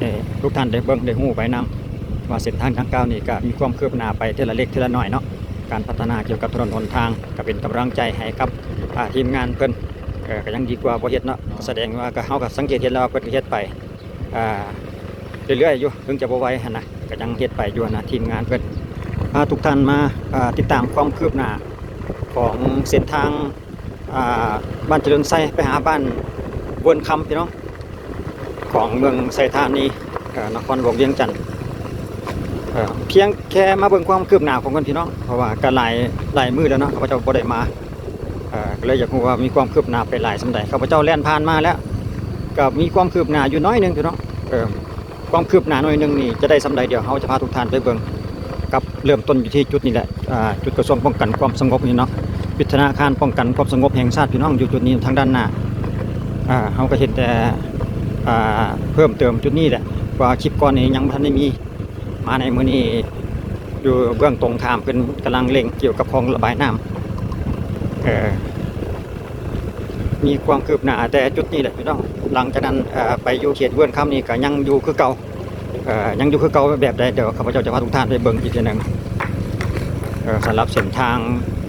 ໃຫ້ທຸກທ່ານໄດ້ເບິ່ງໄດ້ຮູ້ໄປນຳ ວ່າເສັ້ນທາງດັ່ງກ່າວນີ້ກໍມີຄວາມຄືບໜ້າໄປເທື່ອລະເລັກເທື່ອລະໜ້ອຍເນາະ. ການພັດທະນາກ່ຽວກັບຖະໜົນຫົນທາງ ກໍເປັນກຳລັງໃຈໃຫ້ກັບ ອ່າ ທີມງານເພິ່ນ ເອີ ກໍຍັງດີກວ່າບໍ່ເຮັດເນາະ. ສະແດງວ່າກໍ ເຮົາກໍສັງເກດເຫັນແລ້ວວ່າເພິ່ນກໍເຮັດໄປ ອ່າ ເລື້ອຍໆຢູ່ ເຖິງຈະບໍ່ໄວຫັ້ນນະ ກໍຍັງເຮັດໄປຢູ່ຫັ້ນນະ ທີມງານເພິ່ນ. ພາທຸກທ່ານມາ ອ່າ ຕິດຕາມຄວາມຄືບໜ້າຂອງເສັ້ນທາງ ອ່າ ບ້ານຈະເລີນໄຊໄປຫາບ້ານເວີນຄຳ ພີ່ນ້ອງ ຂອງເມືອງໄຊທານີ ເອີ ນະຄອນຫຼວງວຽງຈັນ. ເອີ ພຽງແຄ່ມາເບິ່ງຄວາມຄືບໜ້າຂອງເພິ່ນ ພີ່ນ້ອງ ເພາະວ່າກໍຫຼາຍ ຫຼາຍມື້ແລ້ວເນາະ ຂ້າພະເຈົ້າບໍ່ໄດ້ມາ ເອີ ກໍເລີຍຢາກຮູ້ວ່າມີຄວາມຄືບໜ້າໄປຫຼາຍສ່ຳໃດ. ຂ້າພະເຈົ້າແລ່ນຜ່ານມາແລ້ວ ກໍມີຄວາມຄືບໜ້າຢູ່ໜ້ອຍໜຶ່ງ ພີ່ນ້ອງ ເອີ ຄວາມຄືບໜ້າໜ້ອຍໜຶ່ງນີ້ຈະໄດ້ສ່ຳໃດ ດຽວເຮົາຈະພາທຸກທ່ານໄປເບິ່ງ ກັບເລີ່ມຕົ້ນຢູ່ທີ່ຈຸດນີ້ແຫຼະ ອ່າ ຈຸດກະຊວງປ້ອງກັນຄວາມສະຫງົບນີ້ເນາະ ວິທະຍາຄານປ້ອງກັນຄວາມສະຫງົບແຫ່ງຊາດ ພີ່ນ້ອງ ຢູ່ຈຸດນີ້ທາງດ້ານໜ້າ. ອ່າ ເຮົາກໍເຫັນແຕ່ ອ່າ ເພີ່ມເຕີມຈຸດນີ້ແຫຼະ ເພາະວ່າຄລິບກ່ອນນີ້ຍັງບໍ່ທັນໄດ້ມີ ມາໃນມື້ນີ້ຢູ່ເບື້ອງຕົງຂ້າມ ເພິ່ນກຳລັງເລັ່ງກ່ຽວກັບຄອງລະບາຍນ້ຳ ເອີ ມີຄວາມຄືບໜ້າແຕ່ຈຸດນີ້ແຫຼະ ພີ່ນ້ອງ. ຫຼັງຈາກນັ້ນ ເອີ ໄປຢູ່ເຂດເວີນຄຳນີ້ກໍຍັງຢູ່ຄືເກົ່າ ເອີ ຍັງຢູ່ຄືເກົ່າແບບໃດ ດຽວຂ້າພະເຈົ້າຈະພາທຸກທ່ານໄປເບິ່ງອີກເທື່ອໜຶ່ງ. ເອີ ສຳລັບເສັ້ນທາງ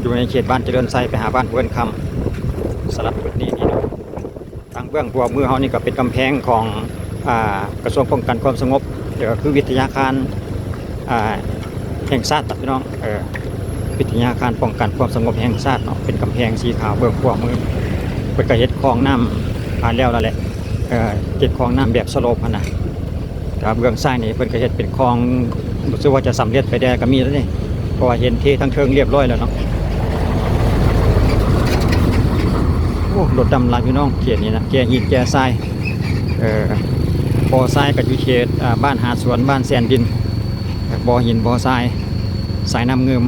ຢູ່ໃນເຂດບ້ານຈະເລີນໄຊໄປຫາບ້ານເວີນຄຳ ສຳລັບຈຸດນີ້ນີ້ເນາະ ທາງເບື້ອງຂວາມືເຮົານີ້ກໍເປັນກຳແພງຂອງ ອ່າ ກະຊວງປ້ອງກັນຄວາມສະຫງົບ ເອີ ຄືວິທະຍາຄານ ອ່າ ແຫ່ງຊາດ ພີ່ນ້ອງ ເອີ ວິທະຍາຄານປ້ອງກັນຄວາມສະຫງົບແຫ່ງຊາດເນາະ ເປັນກຳແພງສີຂາວເບື້ອງຂວາມື ເພິ່ນກໍເຮັດຄອງນ້ຳ ອ່າ ແລ້ວລະແຫຼະ ເອີ ເຮັດຄອງນ້ຳແບບສະໂລບຫັ້ນນະ. ແຕ່ວ່າເບື້ອງຊ້າຍນີ້ເພິ່ນກໍເຮັດເປັນຄອງ ຮູ້ສຶກວ່າຈະສຳເລັດໄປແດ່ກໍມີແລ້ວນີ້ ເພາະວ່າເຫັນເທທາງເທິງລຽບຮ້ອຍແລ້ວເນາະ. ໂອ້ ລົດດຳຫຼາຍ ພີ່ນ້ອງ ເຂດນີ້ນະ ແກ່ຫີນແກ່ຊາຍ ເອີ ບໍ່ຊາຍກໍຢູ່ເຂດ ອ່າ ບ້ານຫາດສວນ ບ້ານແສນດິນ ບໍ່ຫີນບໍ່ຊາຍ ສາຍນ້ຳງື່ມ.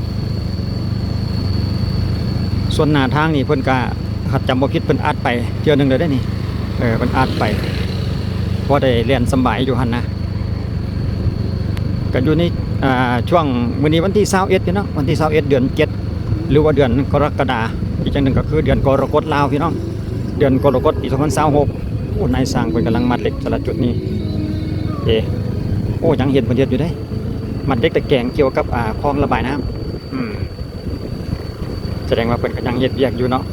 ສ່ວນໜ້າທາງນີ້ເພິ່ນກະ ຄັນຈຳບໍ່ຜິດເພິ່ນອັດໄປເທື່ອໜຶ່ງແລ້ວເດ້ນີ້ ເອີ ເພິ່ນອັດໄປ ພໍໄດ້ແລ່ນສະບາຍຢູ່ຫັ້ນນະ. ກໍຢູ່ໃນ ອ່າ ຊ່ວງມື້ນີ້ວັນທີຊາວເອັດ ພີ່ນ້ອງ ວັນທີຊາວເອັດ ເດືອນເຈັດ ຫຼືວ່າເດືອນກໍລະກະດາ ອີກຢ່າງໜຶ່ງກໍຄືເດືອນກໍລະກົດລາວ ພີ່ນ້ອງ ເດືອນກໍລະກົດປີສອງພັນຊາວຫົກ. ໂອ້ ນາຍຊ່າງເພິ່ນກຳລັງມັດເຫຼັກແຕ່ລະຈຸດນີ້ ເອ ໂອ້ ຍັງເຫັນເພິ່ນເຮັດຢູ່ເດ້ ມັດເຫຼັກຕະແກງກ່ຽວກັບ ອ່າ ຄອງລະບາຍນ້ຳ ອືມ ສະແດງວ່າເພິ່ນກໍຍັງເຮັດວຽກຢູ່ເນາະ.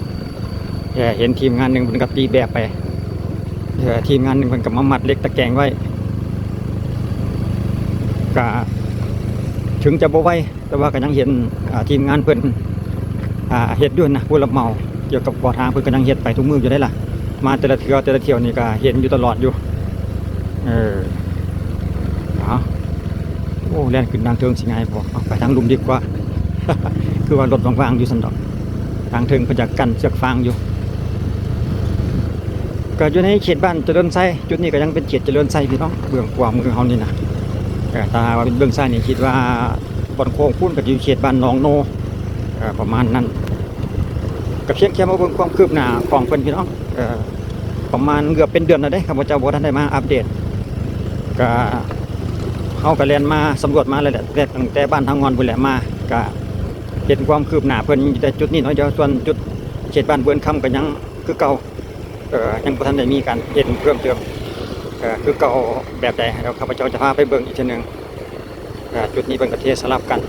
ແຕ່ເຫັນທີມງານໜຶ່ງເພິ່ນກໍຕີແບບໄປ ເອີ ທີມງານໜຶ່ງເພິ່ນກໍມາມັດເຫຼັກຕະແກງໄວ້ ກະເຖິງຈະບໍ່ໄວ ແຕ່ວ່າກໍຍັງເຫັນ ອ່າ ທີມງານເພິ່ນ ອ່າ ເຮັດຢູ່ນະ ຜູ້ຮັບເໝົາກ່ຽວກັບກໍ່ສ້າງ ເພິ່ນກໍຍັງເຮັດໄປທຸກມື້ຢູ່ເດ້ລະ ມາແຕ່ລະເທື່ອ ແຕ່ລະທ່ຽວນີ້ກໍເຫັນຢູ່ຕະຫຼອດຢູ່. ເອີ ເອົາ ໂອ້ ແລ່ນຂຶ້ນທາງເທິງຊິງ່າຍບໍ່? ເອົາ ໄປທາງລຸ່ມດີກວ່າ ຄືວ່າລົດວ່າງໆຢູ່ຊັ້ນດອກ ທາງເທິງເພິ່ນຈະກັ້ນເຊືອກຟາງຢູ່. ກໍຢູ່ໃນເຂດບ້ານຈະເລີນໄຊ ຈຸດນີ້ກໍຍັງເປັນເຂດຈະເລີນໄຊ ພີ່ນ້ອງ ເບື້ອງຂວາມືເຮົານີ້ນະ. ເອີ ຖ້າຫາກວ່າເປັນເບື້ອງຊ້າຍນີ້ ຄິດວ່າບ່ອນໂຄ້ງພຸ້ນກໍຢູ່ເຂດບ້ານໜອງໂນ ເອີ ປະມານນັ້ນ. ກໍພຽງແຄ່ມາເບິ່ງຄວາມຄືບໜ້າຂອງເພິ່ນ ພີ່ນ້ອງ ເອີ ປະມານເກືອບເປັນເດືອນແລ້ວເດ້ ຂ້າພະເຈົ້າບໍ່ທັນໄດ້ມາອັບເດດ ກະ ເຮົາກະແລ່ນມາສຳຫຼວດມາແລ້ວແຫຼະ ແຕ່ຕັ້ງແຕ່ບ້ານທາງງອນພຸ້ນແຫຼະມາ ກະເຫັນຄວາມຄືບໜ້າເພິ່ນຢູ່ແຕ່ຈຸດນີ້ເນາະ. ດຽວສ່ວນຈຸດເຂດບ້ານເວີນຄຳກະຍັງຄືເກົ່າ ເອີ ຍັງບໍ່ທັນໄດ້ມີການເຮັດເພີ່ມເຕີມ ເອີ ຄືເກົ່າແບບໃດ ດຽວຂ້າພະເຈົ້າຈະພາໄປເບິ່ງອີກເທື່ອໜຶ່ງ. ເອີ ຈຸດນີ້ເພິ່ນກະເທສະຫຼັບກັນ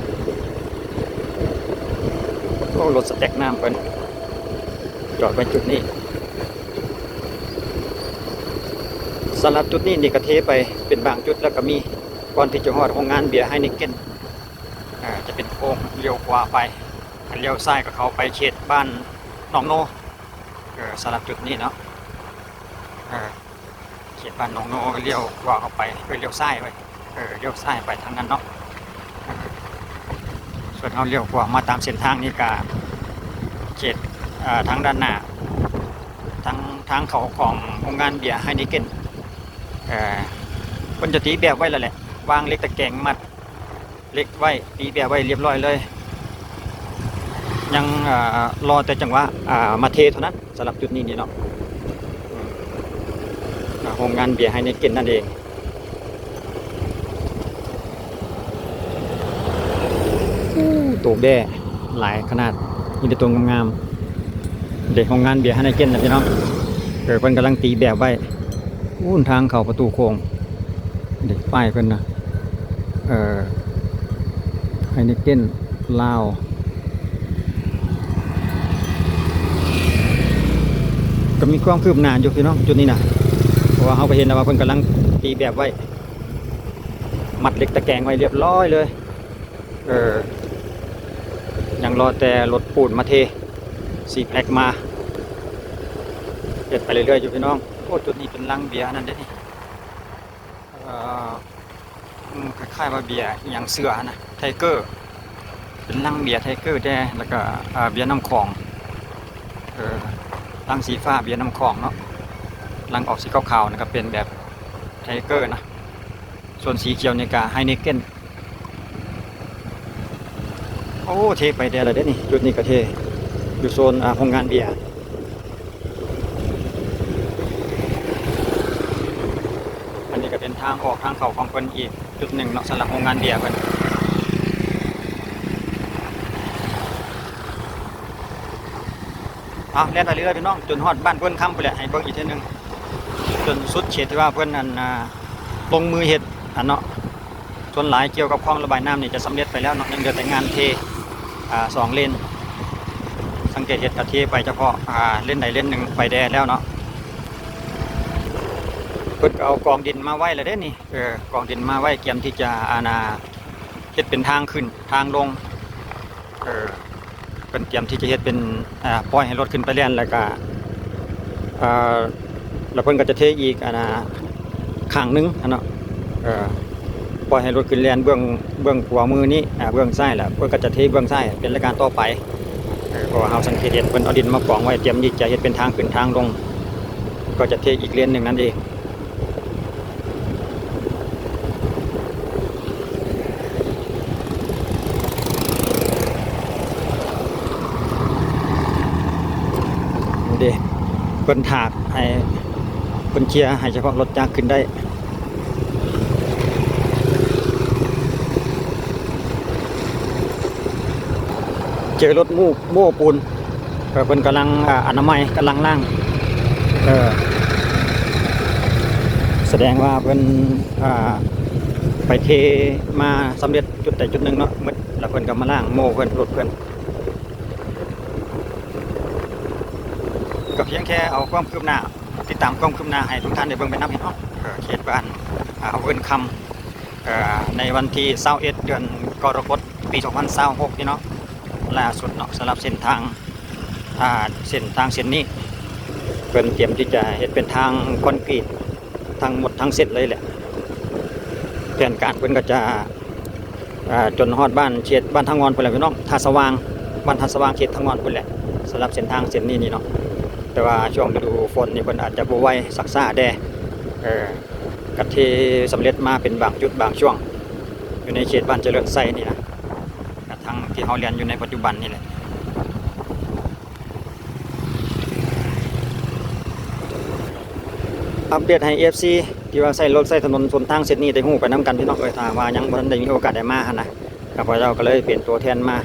ໂອ້ ລົດສະແຕັກນ້ຳເພິ່ນຈອດໄວ້ຈຸດນີ້. ສຳລັບຈຸດນີ້ນີ້ກະເທໄປເປັນບາງຈຸດ ແລ້ວກະມີ ກ່ອນທີ່ຈະຮອດໂຮງງານເບຍໄຮເນເກັນ ເອີ ຈະເປັນໂຄ້ງລ້ຽວຂວາໄປ ຄັນລ້ຽວຊ້າຍກະເຂົ້າໄປເຂດບ້ານໜອງໂນ. ເອີ ສຳລັບຈຸດນີ້ເນາະ ເອີ ເຂດບ້ານໜອງໂນ ລ້ຽວຂວາເຂົ້າໄປ ເອີ ລ້ຽວຊ້າຍໄປ ເອີ ລ້ຽວຊ້າຍໄປທາງນັ້ນເນາະ. ສ່ວນເຮົາລ້ຽວຂວາມາຕາມເສັ້ນທາງນີ້ກະເຂດ ເອີ ທາງດ້ານໜ້າ ທາງ ທາງເຂົ້າຂອງໂຮງງານເບຍໄຮເນເກັນ ເອີ ເພິ່ນຈະຕີແບບໄວ້ແລ້ວແຫຼະ ວາງເຫຼັກຕະແກງມັດ ເຫຼັກໄວ້ ຕີແບບໄວ້ລຽບຮ້ອຍເລີຍ ຍັງ ເອີ ລໍແຕ່ຈັງຫວະ ເອີ ມາເທເທົ່ານັ້ນ. ສຳລັບຈຸດນີ້ນີ້ເນາະ ອືມ ໂຮງງານເບຍໄຮເນເກັນນັ້ນເອງ. ໂອ້ ໂຕແບ້ຫຼາຍຂະໜາດ ມີແຕ່ໂຕງາມໆ ເດ້ ໂຮງງານເບຍໄຮເນເກັນນະພີ່ນ້ອງ. ເອີ ເພິ່ນກຳລັງຕີແບບໄວ້ ໂອ້ ທາງເຂົ້າປະຕູໂຄ້ງ ເດັກປ້າຍເພິ່ນນະ ເອີ ໄຮເນເກັນລາວ ກໍມີຄວາມຄືບໜ້າຢູ່ພີ່ນ້ອງ ຈຸດນີ້ນະ ເພາະວ່າເຮົາກໍເຫັນແລ້ວວ່າເພິ່ນກຳລັງຕີແບບໄວ້ ມັດເຫຼັກຕະແກງໄວ້ລຽບຮ້ອຍເລີຍ ເອີ ຍັງລໍແຕ່ລົດປູນມາເທ ຊີແພັກມາ ເຮັດໄປເລື້ອຍໆຢູ່ພີ່ນ້ອງ. ໂອ້ ຈຸດນີ້ເປັນລັງເບຍອັນນັ້ນເດ້ນີ້ ເອີ ອືມ ຄ້າຍໆວ່າເບຍອີ່ຫຍັງເສືອຫັ້ນນະ ໄທເກີ ເປັນລັງເບຍໄທເກີແດ່ ແລ້ວກໍ ເອີ ເບຍນ້ຳຂອງ ເອີ ລັງສີຟ້າເບຍນ້ຳຂອງເນາະ ລັງອອກສີຂາວໆ ນັ້ນກໍເປັນແບບໄທເກີນະ ສ່ວນສີຂຽວນີ້ກໍໄຮເນເກັນ. ໂອ້ ເທໄປແດ່ແລ້ວເດ້ນີ້ ຈຸດນີ້ກໍເທ ຢູ່ໂຊນ ອ່າ ໂຮງງານເບຍ. ອັນນີ້ກໍເປັນທາງອອກທາງເຂົ້າຂອງເພິ່ນອີກຈຸດໜຶ່ງເນາະ ສຳລັບໂຮງງານເບຍເພິ່ນ. ເອົາ ແລ່ນໄປເລື້ອຍໆ ພີ່ນ້ອງ ຈົນຮອດບ້ານໂພນຄຳພຸ້ນແຫຼະ ໃຫ້ເບິ່ງອີກເທື່ອໜຶ່ງ ຈົນສຸດເຂດທີ່ວ່າເພິ່ນ ອັນ ອ່າ ລົງມືເຮັດ ອັນເນາະ. ສ່ວນຫຼາຍກ່ຽວກັບຄອງລະບາຍນ້ຳນີ້ຈະສຳເລັດໄປແລ້ວເນາະ ຍັງເຫຼືອແຕ່ງານເທ ອ່າ ສອງເລນ ສັງເກດເຫັນກະເທໄປສະເພາະ ອ່າ ເລນໃດເລນໜຶ່ງໄປແດ່ແລ້ວເນາະ. ເພິ່ນກໍເອົາກອງດິນມາໄວ້ແລ້ວເດ້ນີ້ ເອີ ກອງດິນມາໄວ້ກຽມທີ່ຈະ ອັນນ່າ ເຮັດເປັນທາງຂຶ້ນທາງລົງ ເອີ ເພິ່ນກຽມທີ່ຈະເຮັດເປັນ ອ່າ ປ່ອຍໃຫ້ລົດຂຶ້ນໄປແລ່ນ ແລ້ວກະ ເອີ ແລ້ວເພິ່ນກໍຈະເທອີກ ອັນນ່າ ຂ້າງໜຶ່ງຫັ້ນເນາະ ເອີ ປ່ອຍໃຫ້ລົດຂຶ້ນແລ່ນເບື້ອງ ເບື້ອງຂວາມືນີ້ ອ່າ ເບື້ອງຊ້າຍ ແລ້ວເພິ່ນກໍຈະເທເບື້ອງຊ້າຍເປັນລາຍການຕໍ່ໄປ ເອີ ເພາະວ່າເຮົາສັງເກດເຫັນເພິ່ນເອົາດິນມາກອງໄວ້ ຕຽມທີ່ຈະເຮັດເປັນທາງຂຶ້ນທາງລົງ ກໍຈະເທອີກເລນໜຶ່ງນັ້ນເອງ. ເດ້ ເພິ່ນຖາກໃຫ້ ເພິ່ນເຄຍໃຫ້ສະເພາະລົດຈັກຂຶ້ນໄດ້. ເຈີລົດໂມ້ ໂມ້ປູນ ເອີ ເພິ່ນກຳລັງ ອາ ອະນາໄມ ກຳລັງລ້າງ ເອີ ສະແດງວ່າເພິ່ນ ອາ ໄປເທມາສຳເລັດຈຸດໃດຈຸດໜຶ່ງເນາະ ໝົດ ແລ້ວເພິ່ນກໍມາລ້າງໂມ້ເພິ່ນ ລົດເພິ່ນ. ກໍພຽງແຄ່ເອົາຄວາມຄືບໜ້າ ຕິດຕາມຄວາມຄືບໜ້າໃຫ້ທຸກທ່ານໄດ້ເບິ່ງໄປນຳພີ່ນ້ອງ ເອີ ເຂດບ້ານ ອາ ເວີນຄຳ ເອີ ໃນວັນທີຊາວເອັດ ເດືອນກໍລະກົດ ປີສອງພັນຊາວຫົກ ນີ້ເນາະ ລ່າສຸດເນາະ ສຳລັບເສັ້ນທາງ ອ່າ ເສັ້ນທາງເສັ້ນນີ້ ເພິ່ນກຽມທີ່ຈະເຮັດເປັນທາງຄອນກຣີດທັງໝົດທັງເສັ້ນເລີຍແຫຼະ. ແຜນການເພິ່ນກໍຈະ ອ່າ ຈົນຮອດບ້ານເຂດບ້ານທ່າງ່ອນພຸ້ນແຫຼະພີ່ນ້ອງ ທ່າສະຫວ່າງ ບ້ານທ່າສະຫວ່າງ ເຂດທ່າງ່ອນພຸ້ນແຫຼະ ສຳລັບເສັ້ນທາງເສັ້ນນີ້ນີ້ເນາະ. ແຕ່ວ່າຊ່ວງລະດູຝົນນີ້ເພິ່ນອາດຈະບໍ່ໄວ ຊັກຊ້າແດ່ ເອີ ກະເທສຳເລັດມາເປັນບາງຈຸດບາງຊ່ວງ ຢູ່ໃນເຂດບ້ານຈະເລີນໄຊນີ້ນະ ກະທາງທີ່ເຮົາແລ່ນຢູ່ໃນປັດຈຸບັນນີ້ແຫຼະ. ອັບເດດໃຫ້ເອັຟຊີ ທີ່ວ່າໃຊ້ລົດໃຊ້ຖະໜົນຫົນທາງເສັ້ນນີ້ໄດ້ຮູ້ໄປນຳກັນພີ່ນ້ອງເອີຍ ຖ້າວ່າຍັງບໍ່ທັນໄດ້ມີໂອກາດໄດ້ມາຫັ້ນນະ ຂ້າພະເຈົ້າກໍເລີຍເປັນຕົວແທນມາ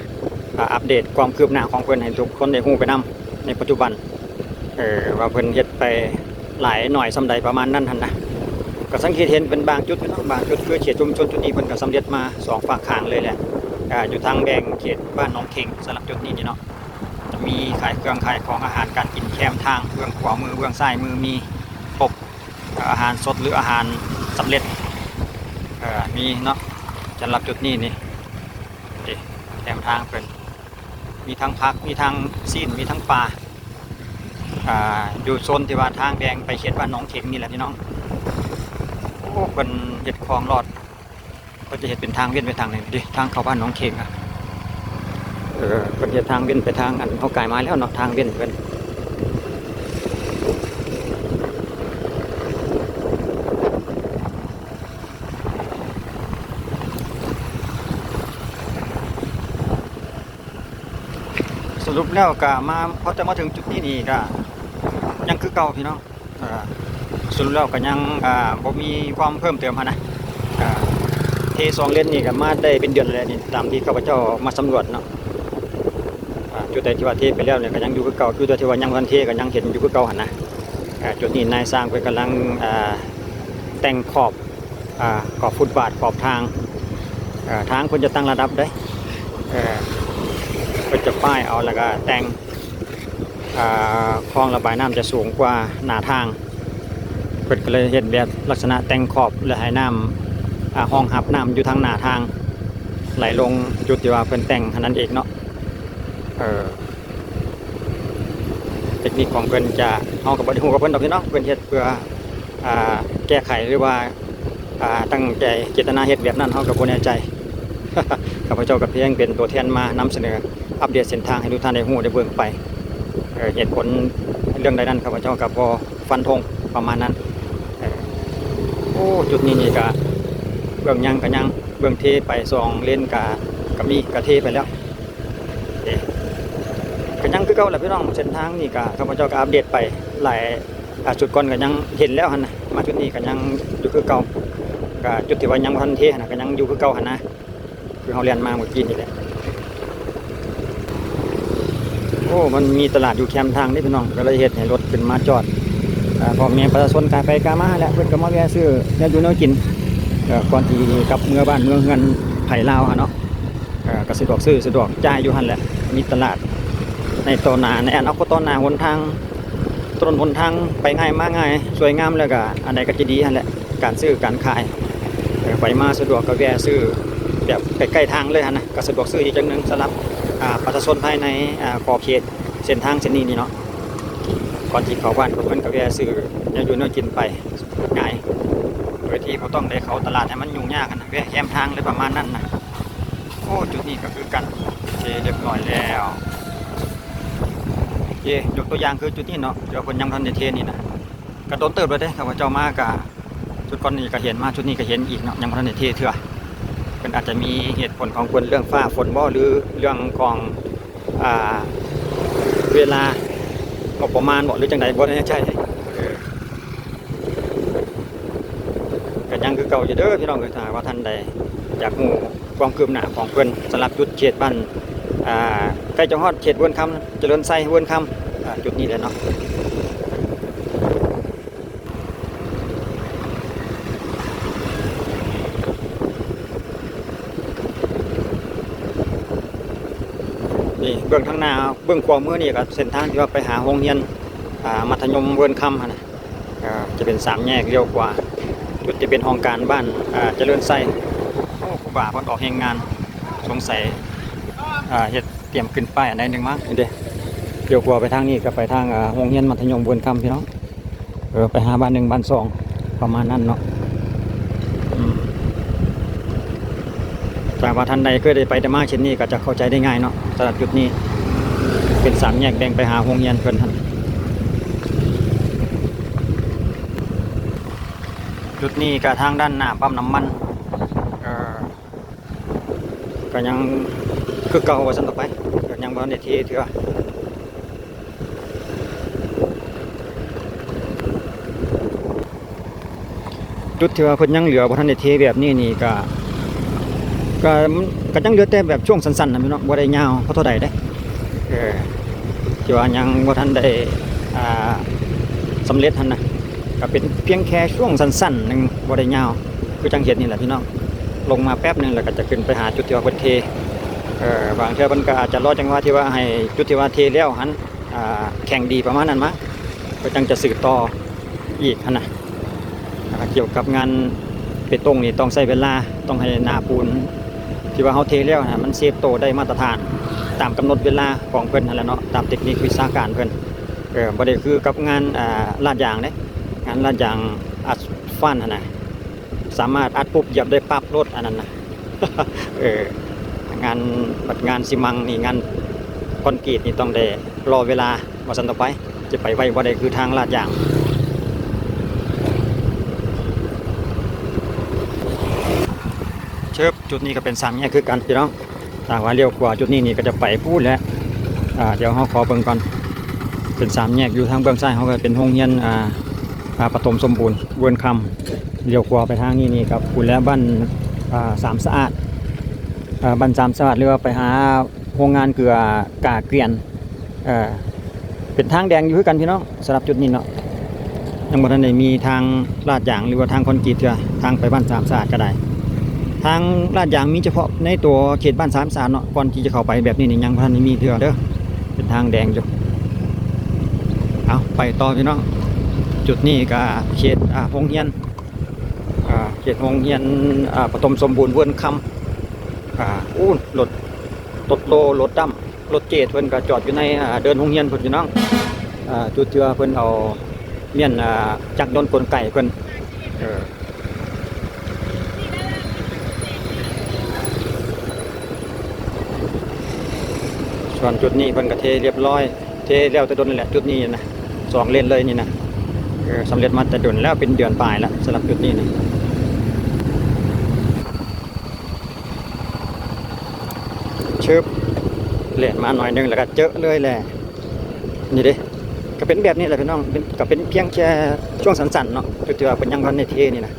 ອາ ອັບເດດຄວາມຄືບໜ້າຂອງເພິ່ນໃຫ້ທຸກຄົນໄດ້ຮູ້ໄປນຳໃນປັດຈຸບັນ ເອີ ວ່າເພິ່ນເຮັດໄປຫຼາຍໜ້ອຍສ່ຳໃດປະມານນັ້ນຫັ້ນນະ. ກໍສັງເກດເຫັນເປັນບາງຈຸດເນາະ ບາງຈຸດ ຄືເຂດຊຸມຊົນຈຸດນີ້ເພິ່ນກໍສຳເລັດມາສອງຟາກຂ້າງເລີຍແຫຼະ ອາ ຢູ່ທາງແບ່ງເຂດບ້ານໜອງເຂັງ ສຳລັບຈຸດນີ້ນີ້ເນາະ ຈະມີຂາຍເຄື່ອງຂາຍຂອງ ອາຫານການກິນແຄມທາງ ເບື້ອງຂວາມື ເບື້ອງຊ້າຍມື ມີຄົບ ອາຫານສົດ ຫຼື ອາຫານສຳເລັດ ເອີ ມີເນາະ ສຳລັບຈຸດນີ້ນີ້ ເດ້ ແຄມທາງເພິ່ນ ມີທັງຜັກ ມີທັງຊີ້ນ ມີທັງປາ ອ່າ ຢູ່ໂຊນທີ່ວ່າທາງແບ່ງໄປເຂດບ້ານໜອງເຂັງນີ້ແຫຼະພີ່ນ້ອງ. ໂອ້ ເພິ່ນເຮັດຄອງລອດ ເພິ່ນຈະເຮັດເປັນທາງເວັ້ນໄປທາງນີ້ເດ້ ທາງເຂົ້າບ້ານໜອງເຂັງນະ ເອີ ເພິ່ນເຮັດທາງເວັ້ນໄປທາງ ອັນ ເຮົາກາຍມາແລ້ວເນາະ ທາງເວັ້ນເພິ່ນ. ສະຫຼຸບແລ້ວກະມາ ພໍແຕ່ມາເຖິງຈຸດນີ້ນີ້ກະຍັງຄືເກົ່າພີ່ນ້ອງ ເອີ ສະຫຼຸບແລ້ວກະຍັງ ເອີ ບໍ່ມີຄວາມເພີ່ມເຕີມຫັ້ນນະ ເອີ ເທສອງເລນນີ້ກະມາໄດ້ເປັນເດືອນແລ້ວນີ້ ຕາມທີ່ຂ້າພະເຈົ້າມາສຳຫຼວດເນາະ ເອີ ຈຸດໃດທີ່ວ່າເທໄປແລ້ວນີ້ກະຍັງຢູ່ຄືເກົ່າ ຈຸດໃດທີ່ວ່າຍັງບໍ່ທັນເທກະຍັງເຫັນຢູ່ຄືເກົ່າຫັ້ນນະ. ເອີ ຈຸດນີ້ນາຍຊ່າງເພິ່ນກຳລັງ ເອີ ແຕ່ງຂອບ ອ່າ ຂອບຟຸດບາດຂອບທາງ ເອີ ທາງເພິ່ນຈະຕັ້ງລະດັບເດ້ ເອີ ເພິ່ນຈະປ້າຍເອົາ ແລ້ວກະແຕ່ງ ອ່າ ຄອງລະບາຍນ້ຳຈະສູງກວ່າໜ້າທາງ ເພິ່ນກໍເລີຍເຮັດແບບລັກສະນະແຕ່ງຂອບ ແລະ ໃຫ້ນ້ຳ ອ່າ ຮອງຮັບນ້ຳຢູ່ທາງໜ້າທາງໄຫຼລົງຈຸດທີ່ວ່າເພິ່ນແຕ່ງຫັ້ນນັ້ນເອງເນາະ ເອີ ເຕັກນິກຂອງເພິ່ນຈະ ເຮົາກໍບໍ່ໄດ້ຮູ້ກັບເພິ່ນດອກພີ່ນ້ອງ ເພິ່ນເຮັດເພື່ອ ອ່າ ແກ້ໄຂ ຫຼືວ່າ ອ່າ ຕັ້ງໃຈເຈດຕະນາເຮັດແບບນັ້ນ ເຮົາກໍບໍ່ແນ່ໃຈ. ຂ້າພະເຈົ້າກໍພຽງເປັນຕົວແທນມານຳສະເໜີ ອັບເດດເສັ້ນທາງໃຫ້ທຸກທ່ານໄດ້ຮູ້ໄດ້ເບິ່ງໄປ ເອີ ເຫດຜົນເລື່ອງໃດນັ້ນ ຂ້າພະເຈົ້າກໍບໍ່ຟັນທົງ ປະມານນັ້ນ. ເອີ ໂອ້ ຈຸດນີ້ນີ້ກໍເບື້ອງຍັງກໍຍັງ ເບື້ອງເທໄປສອງເລນກໍ ກໍມີ ກໍເທໄປແລ້ວ. ເອີ ກໍຍັງຄືເກົ່າແຫຼະພີ່ນ້ອງ ເສັ້ນທາງນີ້ກໍຂ້າພະເຈົ້າກໍອັບເດດໄປຫຼາຍ ອ່າ ຊຸດກ່ອນກໍຍັງເຫັນແລ້ວຫັ້ນນະ ມາຊຸດນີ້ກໍຍັງຢູ່ຄືເກົ່າ ກໍຈຸດທີ່ວ່າຍັງບໍ່ທັນເທຫັ້ນນະ ກໍຍັງຢູ່ຄືເກົ່າຫັ້ນນະ ຄືເຮົາແລ່ນມາເມື່ອກີ້ນີ້ແຫຼະ. ໂອ້ ມັນມີຕະຫຼາດຢູ່ແຄມທາງເດ້ພີ່ນ້ອງ ກໍເລີຍເຮັດໃຫ້ລົດຂຶ້ນມາຈອດ ອ່າ ພໍ່ແມ່ປະຊາຊົນກາຍໄປກາຍມາແຫຼະ ເພິ່ນກໍມາແວ່ຊື້ແນວຢູ່ແນວກິນ ເອີ ກ່ອນທີ່ກັບເມືອບ້ານເມືອເຮືອນໃຜລາວຫັ້ນເນາະ. ເອີ ກໍສະດວກຊື້ສະດວກຈ່າຍຢູ່ຫັ້ນແຫຼະ ມີຕະຫຼາດໃນຕໍ່ໜ້າ ໃນອະນາຄົດຕໍ່ໜ້າ ຫົນທາງ ຖະໜົນຫົນທາງໄປງ່າຍມາງ່າຍ ສວຍງາມ ແລ້ວກໍອັນໃດກໍຈະດີຫັ້ນແຫຼະ ການຊື້ການຂາຍ ເອີ ໄປມາສະດວກ ກໍແວ່ຊື້ແບບໃກ້ໆທາງເລີຍຫັ້ນນະ ກໍສະດວກຊື້ອີກຢ່າງໜຶ່ງສຳລັບ ອ່າ ປະຊາຊົນພາຍໃນ ອ່າ ຂອບເຂດເສັ້ນທາງເສັ້ນນີ້ນີ້ເນາະ ກ່ອນທີ່ເຂົ້າບ້ານເຂົາເພິ່ນກໍແວ່ຊື້ແນວຢູ່ແນວກິນໄປງ່າຍ ໂດຍທີ່ບໍ່ຕ້ອງໄດ້ເຂົ້າຕະຫຼາດໃຫ້ມັນຫຍຸ້ງຍາກຫັ້ນນະ ແວ່ແຄມທາງເລີຍປະມານນັ້ນນະ. ໂອ້ ຈຸດນີ້ກໍຄືກັນ ເຄ ຮຽບຮ້ອຍແລ້ວ ເຄ ຍົກຕົວຢ່າງຄືຈຸດນີ້ເນາະ ທີ່ວ່າເພິ່ນຍັງບໍ່ທັນໄດ້ເທນີ້ນະ ກໍດົນເຕີບແລ້ວເດ້ ຂ້າພະເຈົ້າມາກໍ ຊຸດກ່ອນນີ້ກໍເຫັນ ມາຊຸດນີ້ກໍເຫັນອີກເນາະ ຍັງບໍ່ທັນໄດ້ເທເທື່ອ ເພິ່ນອາດຈະມີເຫດຜົນຂອງເພິ່ນ ເລື່ອງຟ້າຝົນບໍ ຫຼືເລື່ອງຂອງ ອ່າ ເວລາ ງົບປະມານບໍ ຫຼືຈັ່ງໃດ ບໍ່ແນ່ໃຈ ເອີ. ກໍຍັງຄືເກົ່າຢູ່ເດີພີ່ນ້ອງເອີຍ ຖ້າຫາກວ່າທ່ານໃດຢາກຮູ້ຄວາມຄືບໜ້າຂອງເພິ່ນ ສຳລັບຈຸດເຂດບ້ານ ອ່າ ໃກ້ຈະຮອດເຂດເວີນຄຳ ຈະເລີນໄຊ ເວີນຄຳ ອ່າ ຈຸດນີ້ແຫຼະເນາະ ນີ້ເບື້ອງທາງໜ້າ ເບື້ອງຂວາມືນີ້ກໍເສັ້ນທາງທີ່ວ່າໄປຫາໂຮງຮຽນ ອ່າ ມັດທະຍົມເວີນຄຳຫັ້ນນະ. ອ່າ ຈະເປັນສາມແຍກລ້ຽວຂວາ ຈຸດທີ່ເປັນຫ້ອງການບ້ານ ອ່າ ຈະເລີນໄຊ. ໂອ້ ຄູບາເພິ່ນອອກແຮງງານ ສົງໄສ ອ່າ ເຮັດຕຽມຂຶ້ນປ້າຍອັນໃດໜຶ່ງມາ. ນີ້ເດ້ ລ້ຽວຂວາໄປທາງນີ້ ກໍໄປທາງ ອ່າ ໂຮງຮຽນມັດທະຍົມເວີນຄຳ ພີ່ນ້ອງ. ເອີ ໄປຫາບ້ານໜຶ່ງບ້ານສອງ ປະມານນັ້ນເນາະ. ອືມ ຖ້າວ່າທ່ານໃດເຄີຍໄດ້ໄປໄດ້ມາເສັ້ນນີ້ ກໍຈະເຂົ້າໃຈໄດ້ງ່າຍເນາະ. ສຳລັບຈຸດນີ້ເປັນສາມແຍກແບ່ງໄປຫາໂຮງຮຽນເພິ່ນຫັ້ນ. ຈຸດນີ້ກໍທາງດ້ານໜ້າປ້ຳນ້ຳມັນ ເອີ ກໍຍັງຄືເກົ່າວ່າຊັ້ນຕໍ່ໄປ ກໍຍັງບໍ່ທັນໄດ້ເທເທື່ອ. ຈຸດທີ່ວ່າເພິ່ນຍັງເຫຼືອບໍ່ທັນໄດ້ເທແບບນີ້ນີ້ ກະ ກະ ກະຍັງເຫຼືອແຕ່ແບບຊ່ວງສັ້ນໆນະພີ່ນ້ອງ ບໍ່ໄດ້ຍາວພໍເທົ່າໃດເດ້ ເອີ ທີ່ວ່າຍັງບໍ່ທັນໄດ້ ອ່າ ສຳເລັດຫັ້ນນະ ກະເປັນພຽງແຄ່ຊ່ວງສັ້ນໆໜຶ່ງ ບໍ່ໄດ້ຍາວ ຄືຈັ່ງເຫັນນີ້ແຫຼະພີ່ນ້ອງ. ລົງມາແປັບໜຶ່ງ ແລ້ວກະຈະຂຶ້ນໄປຫາຈຸດທີ່ວ່າເພິ່ນເທ ເອີ ບາງເທື່ອເພິ່ນກະອາດຈະລໍຈັງຫວະທີ່ວ່າໃຫ້ຈຸດທີ່ວ່າເທແລ້ວຫັ້ນ ອ່າ ແຂງດີປະມານນັ້ນມາ ເພິ່ນຈັ່ງຈະສືບຕໍ່ອີກຫັ້ນນະ. ອ່າ ກ່ຽວກັບງານເບຕົງນີ້ຕ້ອງໃຊ້ເວລາ ຕ້ອງໃຫ້ໜ້າປູນທີ່ວ່າເຮົາເທແລ້ວຫັ້ນນະ ມັນເຊບໂຕໄດ້ມາດຕະຖານ ຕາມກຳນົດເວລາຂອງເພິ່ນຫັ້ນແຫຼະເນາະ ຕາມເຕັກນິກວິຊາການເພິ່ນ. ເອີ ບໍ່ໄດ້ຄືກັບງານ ອ່າ ລາດຢາງເດ້ ງານລາດຢາງອາສຟັນຫັ້ນນະ ສາມາດອັດປຸບຢຽບໄດ້ປັບໂລດ ອັນນັ້ນນະ. ເອີ ງານ ບັດງານຊີມັງນີ້ ງານຄອນກຣີດນີ້ຕ້ອງໄດ້ລໍເວລາວ່າຊັ້ນຕໍ່ໄປ ຈະໄປໄວບໍ່ໄດ້ຄືທາງລາດຢາງ. ເຊີບ ຈຸດນີ້ກໍເປັນສາມແຍກຄືກັນພີ່ນ້ອງ. ຖ້າວ່າລ້ຽວຂວາຈຸດນີ້ນີ້ກໍຈະໄປພຸ້ນແຫຼະ ອ່າ ດຽວເຮົາຂໍເບິ່ງກ່ອນ. ເປັນສາມແຍກ ຢູ່ທາງເບື້ອງຊ້າຍເຮົາກໍເປັນໂຮງຮຽນ ອ່າ ອ່າ ປະຖົມສົມບູນເວີນຄຳ. ລ້ຽວຂວາໄປທາງນີ້ນີ້ກໍພຸ້ນແຫຼະ ບ້ານ ອ່າ ສາມສະອາດ ອ່າ ບ້ານສາມສະອາດ ຫຼືວ່າໄປຫາໂຮງງານເກືອກາກວຽນ. ເອີ ເປັນທາງແດງຢູ່ຄືກັນພີ່ນ້ອງ ສຳລັບຈຸດນີ້ເນາະ. ຍັງບໍ່ທັນໄດ້ມີທາງລາດຢາງ ຫຼືວ່າທາງຄອນກຣີດເທື່ອ ທາງໄປບ້ານສາມສະອາດກໍໄດ້. ທາງລາດຢາງມີສະເພາະໃນຕົວເຂດບ້ານສາມສະອາດເນາະ, ກ່ອນທີ່ຈະເຂົ້າໄປແບບນີ້ນີ້ ຍັງບໍ່ທັນໄດ້ມີເທື່ອເດີ້, ເປັນທາງແດງຢູ່. ເອົາ ໄປຕໍ່ພີ່ນ້ອງ, ຈຸດນີ້ກໍເຂດ ອ່າ ໂຮງຮຽນ ອ່າ ເຂດໂຮງຮຽນ ອ່າ ປະຖົມສົມບູນເວີນຄຳ. ອ່າ ໂອ້ ລົດ ລົດໂລ ລົດດຳ ລົດເຈດເພິ່ນກໍຈອດຢູ່ໃນ ອ່າ ເດີ່ນໂຮງຮຽນພຸ້ນພີ່ນ້ອງ. ອ່າ ຈຸດທີ່ວ່າເພິ່ນເອົາມ້ຽນ ອ່າ ຈັກຍົນກົນໄກເພິ່ນ ເອີ ສ່ວນຈຸດນີ້ເພິ່ນກໍເທລຽບຮ້ອຍ ເທແລ້ວແຕ່ດົນແລ້ວແຫຼະ ຈຸດນີ້ນະ ສອງເລນເລີຍນີ້ນະ. ເອີ ສຳເລັດມາແຕ່ດົນແລ້ວ ເປັນເດືອນປາຍແລ້ວ ສຳລັບຈຸດນີ້ນະ. ຊຶບ ແລ່ນມາໜ້ອຍໜຶ່ງ ແລ້ວກໍເຈີເລີຍແຫຼະ. ນີ້ເດ້ ກໍເປັນແບບນີ້ແຫຼະພີ່ນ້ອງ, ເປັນ ກໍເປັນພຽງແຄ່ຊ່ວງສັ້ນໆເນາະ ຈຸດທີ່ວ່າເພິ່ນຍັງບໍ່ທັນໄດ້ເທນີ້ນະ.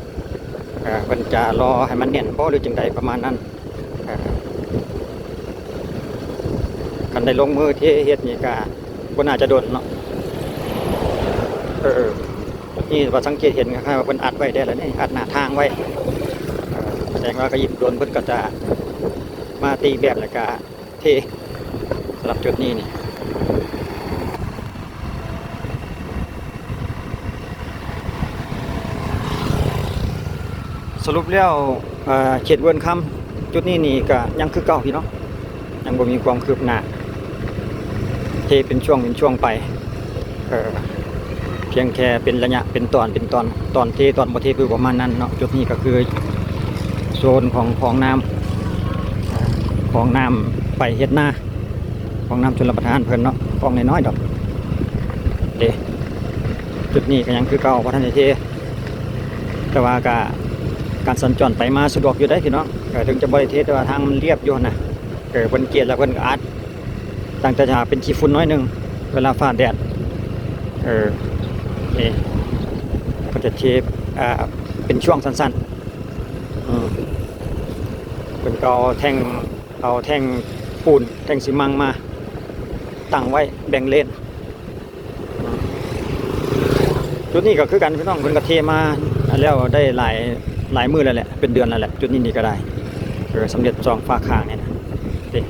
ເອີ ເພິ່ນຈະລໍໃຫ້ມັນແໜ້ນບໍ່ ຫຼືຈັ່ງໃດປະມານນັ້ນ. ເອີ ຄັນໄດ້ລົງມືເທເຮັດນີ້ກໍບໍ່ໜ້າຈະດົນເນາະ. ເອີ ນີ້ວ່າສັງເກດເຫັນຄ້າຍໆວ່າເພິ່ນອັດໄວ້ແດ່ລະນີ້ ອັດໜ້າທາງໄວ້. ເອີ ສະແດງວ່າກໍອີກບໍ່ດົນເພິ່ນກໍຈະມາຕີແບບ ແລ້ວກໍເທ ສຳລັບຈຸດນີ້ນີ້. ສະຫຼຸບແລ້ວ ເອີ ເຂດເວີນຄຳຈຸດນີ້ນີ້ກໍຍັງຄືເກົ່າພີ່ນ້ອງ, ຍັງບໍ່ມີຄວາມຄືບໜ້າ, ເທເປັນຊ່ວງເປັນຊ່ວງໄປ ເອີ ພຽງແຄ່ເປັນໄລຍະ ເປັນຕອນເປັນຕອນ ຕອນເທຕອນບໍ່ເທ ຄືປະມານນັ້ນເນາະ. ຈຸດນີ້ກໍຄືໂຊນຂອງ ຂອງນ້ຳ ຂອງນ້ຳໄປເຮັດນາ ຂອງນ້ຳຊົນລະປະທານເພິ່ນເນາະ, ຂອງນ້ອຍໆດອກເດ້. ຈຸດນີ້ກໍຍັງຄືເກົ່າ ບໍ່ທັນໄດ້ເທ, ແຕ່ວ່າກໍການສັນຈອນໄປມາສະດວກຢູ່ເດ້ພີ່ນ້ອງ. ເອີ ເຖິງຈະບໍ່ໄດ້ເທ ແຕ່ວ່າທາງມັນລຽບຢູ່ຫັ້ນນະ. ເອີ ເພິ່ນກຽດແລ້ວເພິ່ນກໍອັດ ຕັ້ງແຕ່ຖ້າເປັນຂີ້ຝຸ່ນໜ້ອຍໜຶ່ງ ເວລາຟ້າແດດ. ເອີ ນີ້ເພິ່ນຈະເທ ເປັນຊ່ວງສັ້ນໆ. ອືມ ເພິ່ນກໍເອົາແທ່ງ ເອົາແທ່ງປູນ ແທ່ງຊີມັງມາຕັ້ງໄວ້ແບ່ງເລນ. ຈຸດນີ້ກໍຄືກັນພີ່ນ້ອງ, ເພິ່ນກໍເທມາແລ້ວໄດ້ຫຼາຍ ຫຼາຍມື້ແລ້ວແຫຼະ ເປັນເດືອນແລ້ວແຫຼະ. ຈຸດນີ້ນີ້ກໍໄດ້ ເອີ ສຳເລັດສອງຝາຂ້າງນີ້ນະ. ນີ້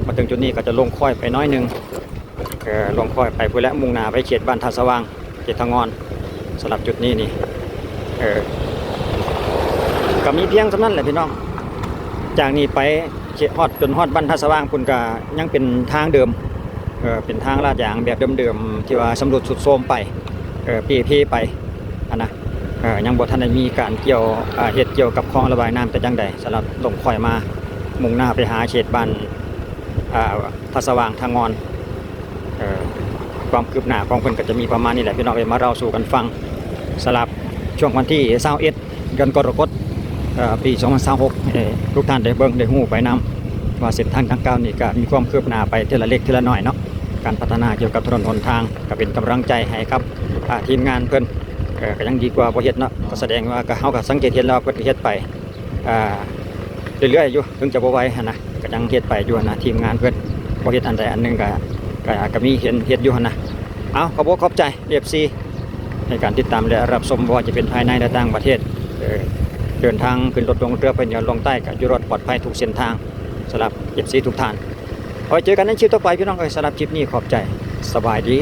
ມາເຖິງຈຸດນີ້ກໍຈະລົງຄ້ອຍໄປໜ້ອຍໜຶ່ງ ເອີ ລົງຄ້ອຍໄປພຸ້ນແຫຼະ, ມຸ່ງໜ້າໄປເຂດບ້ານທ່າສະຫວ່າງ ເຂດທ່າງ່ອນ. ສຳລັບຈຸດນີ້ນີ້ ເອີ ກໍມີພຽງສ່ຳນັ້ນແຫຼະພີ່ນ້ອງ. ຈາກນີ້ໄປເຂດ ຮອດ ຈົນຮອດບ້ານທ່າສະຫວ່າງພຸ້ນ ກໍຍັງເປັນທາງເດີມ ເອີ ເປັນທາງລາດຢາງແບບເດີມໆ ທີ່ວ່າຊຳລຸດຊຸດໂຊມໄປ ເອີ ເປ່ເພໄປຫັ້ນນະ. ເອີ ຍັງບໍ່ທັນໄດ້ມີການກ່ຽວ ເຮັດກ່ຽວກັບຄອງລະບາຍນ້ຳແຕ່ຢ່າງໃດ ສຳລັບລົງຄ້ອຍມາ ມຸ່ງໜ້າໄປຫາເຂດບ້ານ ອ່າ ທ່າສະຫວ່າງ ທ່າງ່ອນ. ເອີ ຄວາມຄືບໜ້າຂອງເພິ່ນກໍຈະມີປະມານນີ້ແຫຼະ ພີ່ນ້ອງເອີຍ, ມາເລົ່າສູ່ກັນຟັງ ສຳລັບຊ່ວງວັນທີຊາວເອັດ ເດືອນກໍລະກົດ ເອີ ປີສອງພັນຊາວຫົກ ໃຫ້ທຸກທ່ານໄດ້ເບິ່ງໄດ້ຮູ້ໄປນຳ ວ່າເສັ້ນທາງດັ່ງກ່າວນີ້ກໍມີຄວາມຄືບໜ້າໄປເທື່ອລະເລັກເທື່ອລະໜ້ອຍເນາະ. ການພັດທະນາກ່ຽວກັບຖະໜົນຫົນທາງ ກໍເປັນກຳລັງໃຈໃຫ້ກັບ ອ່າ ທີມງານເພິ່ນ ເອີ ກໍຍັງດີກວ່າບໍ່ເຮັດເນາະ. ກໍສະແດງວ່າ ກໍ ເຮົາກໍສັງເກດເຫັນແລ້ວວ່າເພິ່ນເຮັດໄປ ອ່າ ເລື້ອຍໆຢູ່ ເຖິງຈະບໍ່ໄວຫັ້ນນະ ກໍຍັງເຮັດໄປຢູ່ຫັ້ນນະ. ທີມງານເພິ່ນບໍ່ເຮັດອັນໃດອັນໜຶ່ງ ກໍ ກໍ ກໍມີເຫັນເຮັດຢູ່ຫັ້ນນະ. ເອົາ ຂອບອົກຂອບໃຈ ເອັຟຊີ ໃນການຕິດຕາມ ແລະ ຮັບຊົມ ບໍ່ວ່າຈະເປັນພາຍໃນ ແລະ ຕ່າງປະເທດ. ເອີ ເດີນທາງຂຶ້ນລົດລົງເຮືອ ໄປເໜືອລົງໃຕ້ ກໍຢູ່ລອດປອດໄພທຸກເສັ້ນທາງ ສຳລັບ ເອັຟຊີ ທຸກທ່ານ. ເອົາໄວ້ເຈີກັນໃນຄລິບຕໍ່ໄປ ພີ່ນ້ອງເອີຍ. ສຳລັບຄລິບນີ້ ຂອບໃຈ. ສະບາຍດີ.